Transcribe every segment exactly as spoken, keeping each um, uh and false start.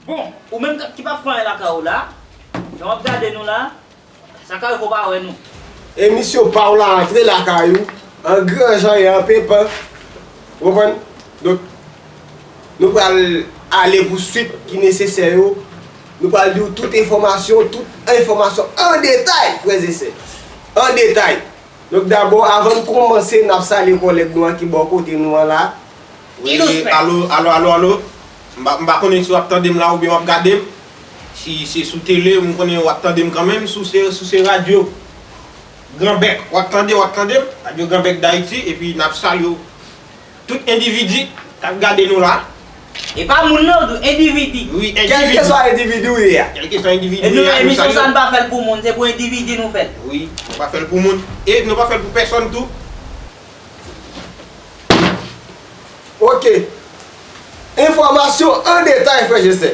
Bon, ou menm ki p ap fè anyen lakay ou la, jan w ap gade nou la, sa ka rive w pa wè nou. Emisyon pa w la antre lakay ou, an gran jan e an penpan. Ou konprann? Donk, nou pral ale pou swit ki nesesè yo. Nou pral di w tout enfòmasyon, tout enfòmasyon an detay, frè e sè. An detay. Donk dabò, avan n kòmanse, n ap salye kòlèg nou an ki bò kote nou an la. Wi, alo, alo, alo, alo. M pa, m pa konnen si w ap tande m la oubyen w ap gade m. Si se sou tele, m konnen w ap tande m kanmenm. Si w se, si w se radyo Gran Bèk, w ap tande, w ap tande m. Radyo Gran Bèk Dayiti, epi n ap salye w. Tout endividi k ap gade nou la. E pa moun non, tou endividi. Wi, endividi. Kèlkeswa endividi w ye a. Kèlkeswa endividi w ye a, nou salye w. Emisyon sa a n pa fè l pou moun, se pou endividi nou fè l. Wi, nou pa fè l pou moun. E nou pa fè l pou pèsòn tou. Ok. Enfòmasyon an detay, frè e sè.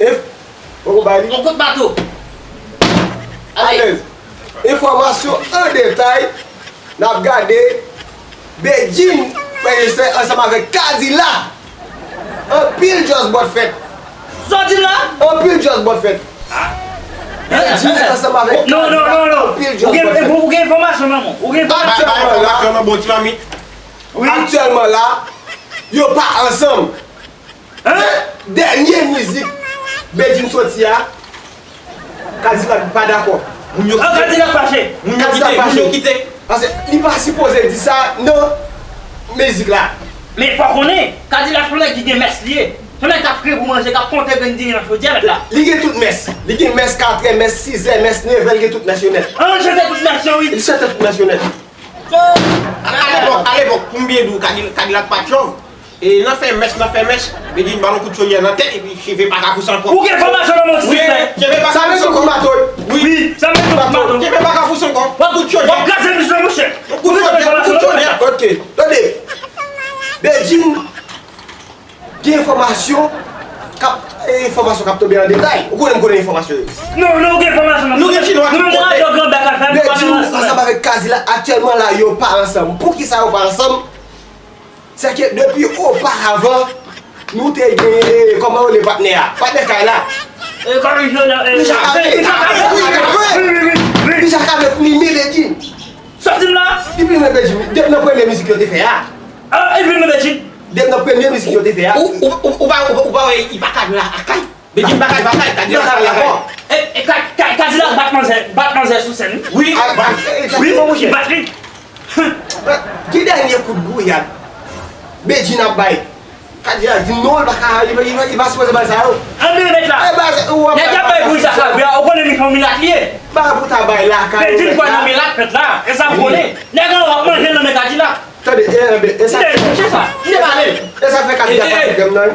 Enf... Poko bay li. On kout bato. Alèz. Enfòmasyon an detay. N ap gade Bedjine, frè e sè, ansanm avèk Kadilak. Anpil djòs bòt fèt. Sa w di m la? Anpil djòs bòt fèt. Bedjine ansanm avèk Kadilak. Non, non, non, non. Anpil djòs bòt fèt. Ou gen enfòmasyon nan men w? Ou gen enfòmasyon? Bay enfòmasyon nan bon ti manmi. Aktyèlman la, yo pa ansanm. Dènye mizik Bedjine soti a, Kadilak pa dakò. Moun yo kite. Kadilak fache. Moun yo kite. Kadilak fache. Paske li pa sipoze di sa nan mizik la. Men fò w konnen, Kadilak se yon nèg ki gen mès li ye. Se yon nèg k ap kriye pou manje, k ap konte grenn diri nan chodyè, mèt la. Li gen tout mès. Li gen mès katrè, mès sizè, mès nevè, li gen tout mès yo nèt. Ann chante tout mès yo, wi. Li chante tout mès yo nèt. Alepòk, alepòk, pou m byen di w, Kadilak pa t chòv. E nan fè mèch, nan fè mèch, Bedjine ba l yon kout chodyè nan tèt epi cheve pa ka pouse ankò. Ou gen enfòmasyon nan men w, wi, cheve pa ka pouse ankò. Wi, sa mete w sou mato. Cheve pa ka pouse ankò. W ap, w ap kraze misyon, monchè. Yon kout chodyè, yon kout chodyè. Ok, tande. Bedjine gen enfòmasyon k ap, enfòmasyon k ap tonbe an detay. Ou konnen m konnen enfòmasyon yo. Non, non, ou gen enfòmasyon nan men w. Nou gen chinwa tout kote. Nou menm radyo Gran Bèk al fè nou pa nan ansanm. Bedjine ansanm avèk Kadilak aktyèlman la, yo pa ansanm. Poukisa yo pa ansanm? Sèke depi oparavan, nou te gen, kòman yo rele patnè a? Patnè kay la. Richard Cavé. Richard Cavé, wi, wi, wi. Richard Cavé, Mimi Bedjine. Sa w di m la? Li pi renmen Bedjine depi nan premye mizik yo te fè a. Ah, li pi renmen Bedjine. Depi nan premye mizik yo te fè a. Ou, ou, ou, ou pa, ou, ou pa wè li pa ka jwe ak kay? Bedjine bagay bagay, Kadilak bagay bagay. E, e, Ka-, Ka-, Kadilak bat manzè, bat manzè sou sèn, wi. Wi, wi, wi, li bat li. Ki dènye kout gouyad Bedjine ap bay? Kadilak di non, li pa ka, li, li, li pa sipoze bay sa yo. Ann mete la. Nèg k ap bay pou Richard Cavé a, ou konnen li se yon milat li ye. Bay pou ta bay lakay ou. Bedjine kwè nan milat, mèt la. E sa m konnen. Nèg an w ap manje l nan men Kadilak. Tande, e, e, e sa fè. Tande, monchè, sa. M te pale. E sa fè Kadilak pase krèm nan.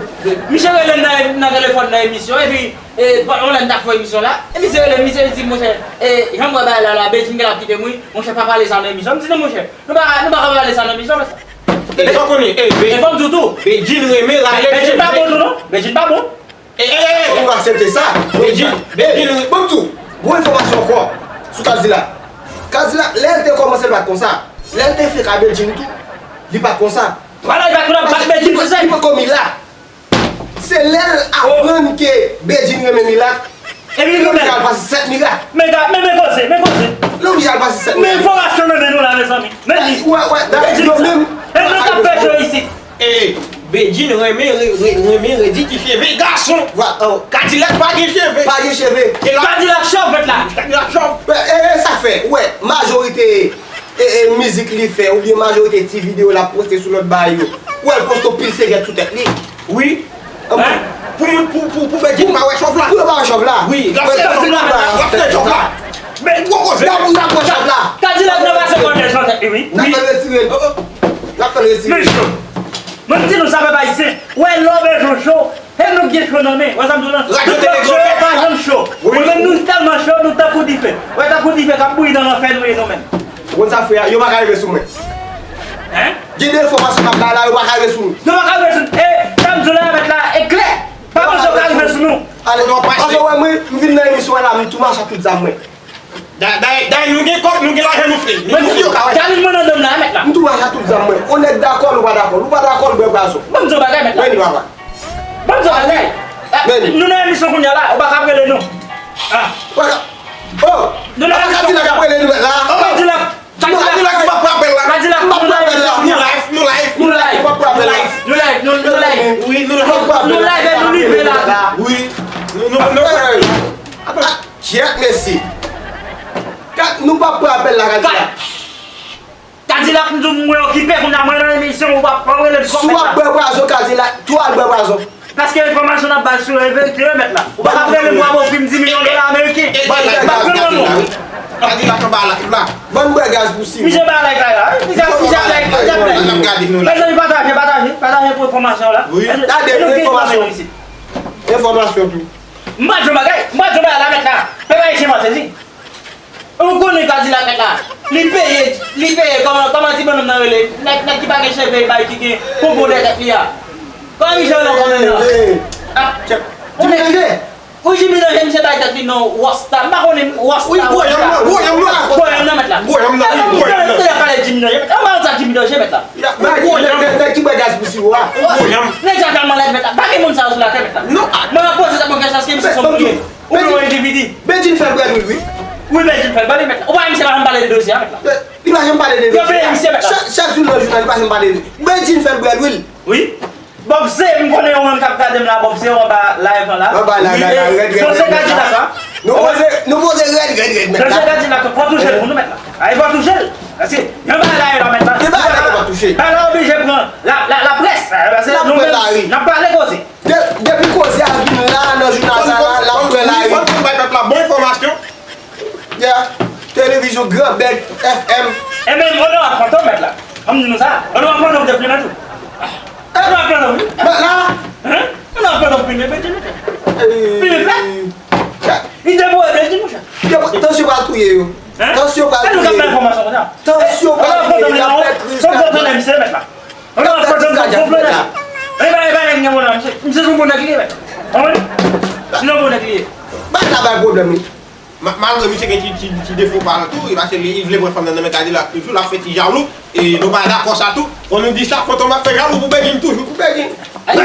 Misye rele m nan, nan telefòn nan emisyon, epi, e, pandan m t ap fè emisyon la, e misye rele m, misye di, monchè, e, jan m wè bagay la la, Bedjine genlè ap kite m wi, monchè, pa pale sa nan emisyon. M di, non, monchè, nou pa, nou pa ka pale sa nan emisyon, monchè. E sa w konnen, e, Be-, e fò m di w tou. Bedjine renmen rale cheve. Bedjine pa bon tou, non. Bedjine pa bon. E, e, e, e, ou aksepte sa? Bedjine, Bedjine, wi. Ban m di w, gon enfòmasyon ankò sou Kadilak. Kadilak, lè l te kòmanse, l pa t konsa. Lè l te fenk a Bedjine tou, li pa t konsa. Vwala, li pa t konn ap bat Bedjine pou sa. Li poko milat. Se lè l aprann ke Bedjine renmen milat, li oblije al pase sèt milat. Men, men, men koze, men koze. Li oblije al pase sèt milat. Men enfòmasyon nan men nou la, mezanmi. Men li. Wè, wè, dayè, yo menm. E nou k ap fè cho isit. E, Bedjine renmen, re-, re-, renmen redi ti cheve gason. Kadilak pa gen cheve. Pa gen cheve. E la Kadilak chòv mèt la. Kadilak chòv. E, e, e sa fè, ou wè, majorite, e, e, mizik li fè, oubyen majorite ti videyo l ap poste sou lòt bagay yo, ou wè l poste yon pil sèvyèt sou tèt li. Wi. Pou moun, pou, pou, pou Bedjine pa wè chòv la. Pou yo pa wè chòv la. Wi. L ap fè chòv la. L ap fè chòv la. Men gwo koze. N ap, n ap wè chòv la. Kadilak nan pase kòtèj nan tèt li, wi. N ap fè l retire l. N ap fè l retire l. Men cho. Mwen m di nou sa, pèp ayisyen. Wè, lè w bezwen cho, e nou k gen cho nan men. Wè sa m di w lan? Radyo tele cho, pa janm cho. Mwen menm nou tèlman cho, nou tankou dife. Wè tankou dife k ap bouyi nan lanfè nou ye nou menm. Ou konn sa frè a, yo pa ka rive sou mwen. Hein? Gen de enfòmasyon k ap bay la, yo pa ka rive sou nou. Yo pa ka rive sou nou. E, sa m di w la, mèt la, e klè. Pa panse yo ka rive sou nou. Ale, paske w wè mwen, m vin nan emisyon an la, m tou mache ak tout zam mwen. Dayè, dayè, nou gen kòb, nou gen lajan, nou fre. Mwen di w, Jalin mwen nan dòm la, mèt la. M tou mache ak tout zam mwen. Ou nèg dakò l, ou pa dakò l. Ou pa dakò l, bwè bwason. Ban m di w bagay, mèt la. Ban m di w bagay. Men. Nou nan emisyon kounye a la, ou pa ka ap rele nou. Ah. Wè, oh, nou nan emisyon kounye a. Kadilak ap rele nou la. Oh, Kadilak. Kadilak, Kadilak, nou pa pran apèl la. Kadilak, nou pa pran apèl la. Nou live, nou live. Nou live. Nou pa pran apèl la. Nou live, nou, nou live. Wi, nou live. Nou pa pran apèl la. Nou live, nou live la. Wi. Nou, nou, nou. Kyèt, mesye. Kat, nou p ap pran apèl la, Kadilak. Kadilak, m di w mwen okipe, kounye a mwen nan emisyon, ou p ap, w ap rele m kòmèt la. Si w ap bwè pwazon, Kadilak, tou al bwè pwazon. Paske enfòmasyon n ap bay sou yo, e verite yo, mèt la. Ou pa ka ap rele m w ap ofri m dis milyon dola ameriken. M ap pran nan men w. Kadilak anba la, la. Bann bwè gaz pou si. Misye ba like la, wi. Misye, misye ap like, misye ap like. N ap gade nou la. Mezanmi, pataje, pataje, pataje pou enfòmasyon la. Wi. Gade, enfòmasyon. Enfòmasyon tou. M pa di yon bagay, m pa di yon bagay la mèt la. Pèp ayisyen pa sezi. Ou konnen Kadilak mèt la. Li peye, li peye, kòman, kòman ti bonnonm nan rele? Nèg, nèg ki pa gen cheve, bay ki gen popo dèyè tèt li a. Kòman misye rele ankò menm nan? Ah, ou nèg. Wi, Jimmy Danger, misye bay tèt li non, Wasta. M pa konnen Wasta. Wi, gwo yanm nan, gwo yanm nan. Gwo yanm nan mèt la. Gwo yanm nan, wi, gwo yanm nan. Tande, tande pale Jimmy Danger. Anba sa Jimmy Danger mèt la. Nèg, nèg, nèg ki bwè gaz pou siwo a. Nèg sa tèlman lèd mèt la. Pa gen moun sa yo sou latè mèt la. Non. Mwen ap poze sa mwen kèsyon, èske misye se yon moun ye? Ou byen yon endividi? Bedjine fè l bwè lwil, wi. Wi, Bedjine fè l bwè lwil mèt la. Ou pa wè misye pa janm pale de dosye a mèt la. Li pa janm pale de dosye a. Yo peye misye mèt la. Chak, chak jou nan jounal, li pa janm pale de. Bedjine fè l bwè lwil. Wi. Bòbse, m konnen yon moun k ap gade m la, Bòbse, ou anba live lan la. Anba live la, rèd, rèd, rèd, mèt la. Dosye Kadilak la. Nou poze, nou poze rèd, rèd, rèd, mèt la. Dosye Kadilak la, fò touche l pou nou mèt la. Ay, fò touche l. Paske, yon bagay la, mèt la. Gen bagay la, fò touche. Bagay la oblije pran la, la, laprès. Paske nou menm, n ap pale koze. De-, depi koze a vin la, nan jounal sa la, l ap pran lari. Fò n bay pèp la bon enfòmasyon. Yeah. Televizyon Gran Bèk F M. Ebyen, onorab Fantom mèt la. An m di nou sa. Onorab Fantom te filme tou. Onorab Fantom, wi. Mèt la. Hein? Onorab Fantom filme, Bedjine, wi. Filme plat. Li te voye Bedjine, monchè. Tansyon pral touye yo. Hein? Tansyon pral touye yo. E nou k ap bay enfòmasyon konsa. Tansyon pral touye yo. Onorab Fantom, y ap fè kriz. Fantom, Fantom, misye mèt la. Ann, ann, fò Fantom gonfle nèg. E pa, e pa nèg gen pwoblèm, misye, misye se yon bon nèg li ye, mèt. Konprann? Se yon bon nèg li ye. Bagay la bay pwoblèm, wi. Ma-, malgre misye gen ti, ti, ti defo pa l tou, e paske li, li vle pran fanm nan nan men Kadilak toujou, l ap fè ti jalou, e nou pa dakò sa tou. Fò nou di sa, Fantom ap fè jalou pou Bedjine toujou, pou Bedjine. Ay, non,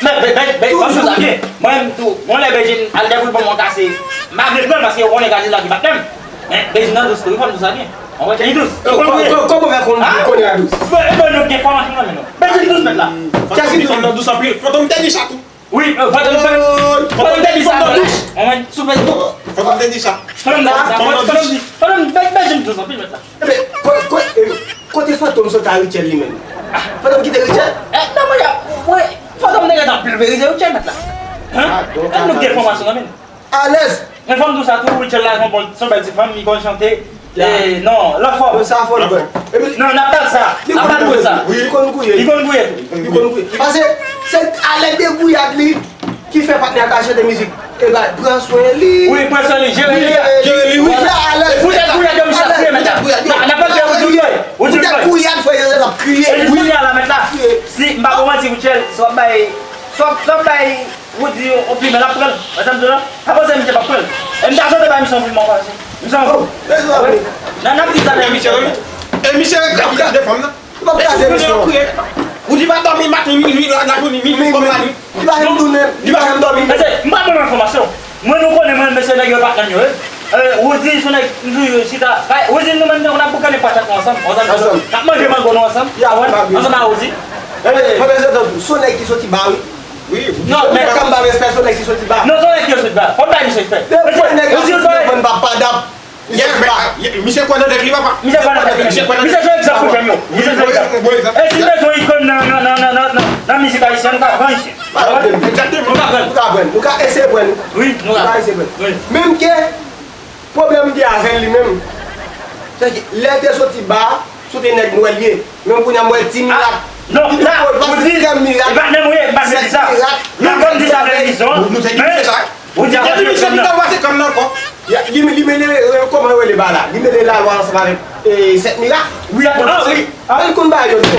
men, men, men, men, ban m di w sa byen. Mwen menm tou, mwen lè Bedjine al dèboule ban mwen kase, m pa vle pran l paske yo konnen Kadilak ki patnè m. Men, Bedjine nan dous tou, wi, fò m di w sa byen. Mwen wè ke li dous. Kòman w fè konn, konnen l dous? Bon, e bon, nou gen enfòmasyon nan men nou. Bedjine dous mèt la. Fantom di fanm nan dous anpil. Fantom te di sa tou. Wi, Fantom, Fantom, Fantom te di sa. Mwen, sou Facebook. Fantom te di sa. Fantom te di sa. Fantom, Fantom, Bedjine dous anpil mèt la. Ebyen, ko-, ko-, e, kote Fantom sot a Rutshelle li menm? Fantom kite Rutshelle? E, non, mwen, mwen, Fantom te gentan pilverize Rutshelle mèt la. Hein? Èske nou gen enfòmasyon nan men nou? Alèz. Men fò m di w sa tou, Rutshelle la se yon bon, se yon bèl ti fanm, li konn chante. E, non, lòt fò. Non, sa fò l bwè. Non, n ap ba l sa. N ap ba l sa. Wi, li konn gouye. Li konn gouye tou. Li konn gouye. Paske se alèz de gouyad li ki fè patnè a ta chante mizik. E ba, pran swen li. Wi, pran swen li, jere li. Jere li, wi. Vwala, alèz. Poutèt gouyad yo, misye ap kriye mèt la. N ap pale de Roody Floyd. Poutèt gouyad, frè, l ap kriye. E jis kounye a la mèt la. Si m pa ba w manti, Rutshelle, si w ap bay, si w ap, si w ap bay Roody yon plimen, l ap pran l. Wè sa m di w la? Pa panse misye p ap pran l. E m ta swete bay misye yon plimen ankò, mesye. Misye yon... Nan, n ap di sa nan emisyon. E misye, e misye k ap kraze fanm nan. Li p ap kraze emisyon. Roody pa dòmi maten, minui, lajounen, midi, kòm lannwit. Li pa janm tounen, li pa janm dòmi. Mesye, m pa ban nou enfòmasyon. Mwen, nou konnen mwen, mesye, nèg yo patnè m yo, wi. E, Roody, se yon nèg, m toujou chita. Roody, nou menm, nou, n ap boukannen patat nou ansanm. Ansanm. N ap manje mango nou ansanm. Ansanm a Roody. E, mwen bezwen tann tou. Se yon nèg ki soti ba, wi. Wi. Non, men... Kòm ba respè, se yon nèg ki soti ba. Non, se yon nèg ki soti ba. Fò n bay misye respè. Depi nèg la soti devan papa dap, misye soti ba. Misye kwè nan tèt li, papa. Misye kwè nan tèt li. Misye kwè nan tèt li. Misye se egzanp pou jèn yo. Misye se egzanp. E si n bezwen ikòn nan, nan, nan mizik ayisyèn, nou ka pran isit. Nou ka pran. Nou ka eseye pran. Wi, nou ka eseye pran. Menm ke pwoblèm m gen avè l li menm, se ke lè l te soti ba, se te nèg nwè l ye. Men kounye a m wè l ti milat. Non, la, ou di, e pa menm wi, e pa menm di sa. Nan fò m di sa nan emisyon an. Nou te di misye sa. Ou di a pase kòm nan. Li, li mele, e, kòman yo rele ba la? Li mele lalwa ansanm avèk, e, sèt mirak. Wi, a, wi. A, li konn bagay yo tou.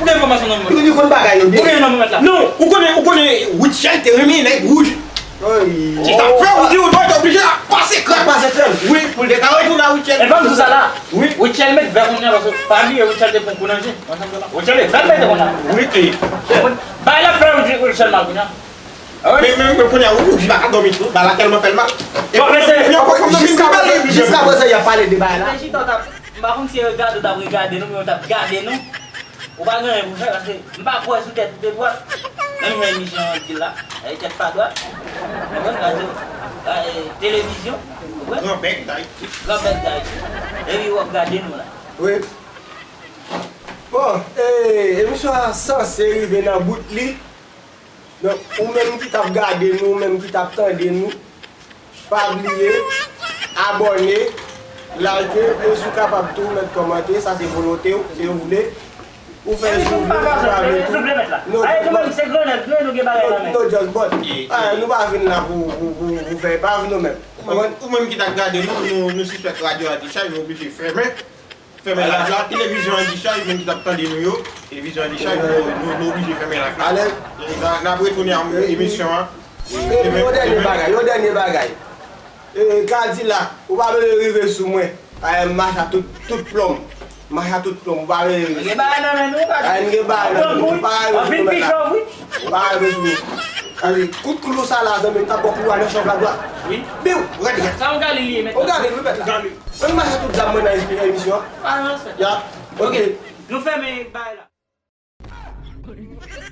Ou gen enfòmasyon nan men w? Li konn bagay yo byen. Ou gen nan men w la? Non, ou konnen, ou konnen Rutshelle te renmen nèg wouj. Wi. Se sa k fè ou di ou te oblije ap pase krèm. Pase krèm. Wi, pou l te ka retounen a Rutshelle. E ban m di w sa la. Wi. Rutshelle met vè kounye a, paske pa bliye Rutshelle te pran kou nan je. Rutshelle met vè, mete kounye a. Wi, e. Bay la fè ou di Rutshelle mal kounye a. Men, men, men, kounye a, ou, ou di pa ka dòmi tou, bagay la tèlman fè l mal. Bon, men se, kounye a, kounye a, jiska prezan, jiska prezan, y ap pale de bagay la. Reflechi, tòt ap, m pa konn si yo gade, yo t ap regade nou, men yo t ap gade nou. Ou pa gen anyen pou fè, paske m pa kwè sou tèt ou te dwat. Menm jan emisyon an di la, e tèt pa dwat. Ou konprann? Radyo, e, televizyon, ou konprann? Gran bèk Dayiti. Gran bèk Dayiti. Epi w ap gade nou la. Wi. Bon, e, emisyon an sanse rive nan bout li. Donk, ou menm ki t ap gade nou, ou menm ki t ap tande nou, pa bliye abòne, like, e si w kapab tou, mèt kòmante, sa se volonte w, se ou vle. Ou fè si w vle, si w pa vle tou. No, no, just but. Ah, nou pa vin la pou, pou, pou, pou fè, pa vin nou menm. Ou menm, ou menm ki t ap gade nou, nou, nou sispèk radyo a dechay, nou oblije fèmen. Fèmen live la, televizyon an dechay, moun ki t ap tande nou yo, televizyon an dechay, nou, nou, nou oblije fèmen live la. Alè. E n a, n ap retounen a emisyon an. E, e, yon dènye bagay, yon dènye bagay. E, Kadilak, ou pa bezwen rive sou mwen. Ay, m mache a tout, tout plonm. M mache a tout plonm, ou pa bezwen rive sou mwen. Gen bagay nan men nou, Kadilak. Ay, m gen bagay nan men nou. Pa rive sou mwen la. Ou pa rive sou mwen. Gade, kout klou sa la, zanmi m, t ap ba w klou a nan chòv la dwat. Wi. Biw, gade. Sa yon Galil li ye, mèt. O, Galil, wi, mèt la. Galil. Mwen mache tout zam mwen nan espri emisyon an. Pa nan respè. Ya. Ok. Nou fèmen bagay la.